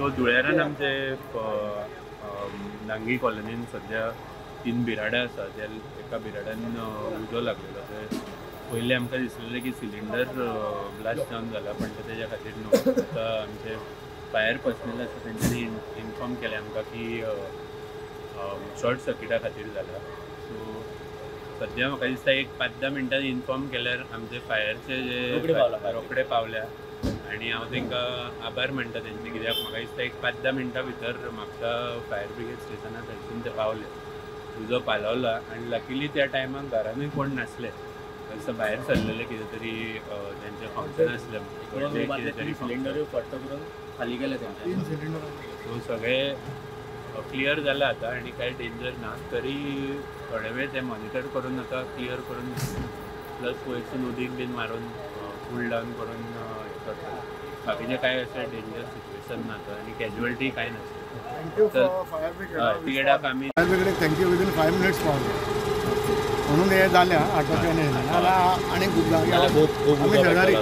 So धुळेरान आमचे नांगी कॉलनीन सद्या 3 बिराडां आसा. त्या एका बिराडान उजो लागलेलो. ते पयलीं आमकां दिसलेलें की सिलिंडर ब्लास्ट जावन जाला, पण ते तेज्या खातीर न्हू. आतां आमचे फायर पर्सनल आसा तेंच्यांनी इन्फॉर्म केलें आमकां की शॉर्ट सर्किटा खातीर जाला. सो सद्या म्हाका दिसता एक 5-10 मिनटांनी इन्फॉर्म केल्यार आमचे फायरचे जे रोखडे पावल्या आनी हांव तांकां आभार मानता तेंचे, कित्याक म्हाका दिसता एक 5-10 मिनटां भितर म्हापसा फायर ब्रिगेड स्टेशना थंयसून ते पावले, उजो पालवला. आनी लकीली त्या टायमाक घरानूय कोण नासले, असं भायर सरलेले कितें तरी तेंचें फंक्शन आसलें, कितें तरी सिलिंडरूय फट्ट करून खाली गेले तेंचे. सो सगळें क्लियर जालां आतां आनी कांय डेंजर ना. तरी थोडे वेळ ते मॉनिटर करून आतां क्लियर करून प्लस वयरसून उदीक बीन मारून कूल डावन करून हें करतले. बाकीचें कांय अशें डेंजर सिच्युएशन ना आतां आनी कॅज्युअलिटी कांय नासलें. फायर ब्रिगेडाक आमी fire ब्रिगेडीक thank you, within 5 minutes पावले म्हणून हें जालें. आटोक्यान येयलें नाजाल्यार आनी खूब जाग्यार आमी शेजारी.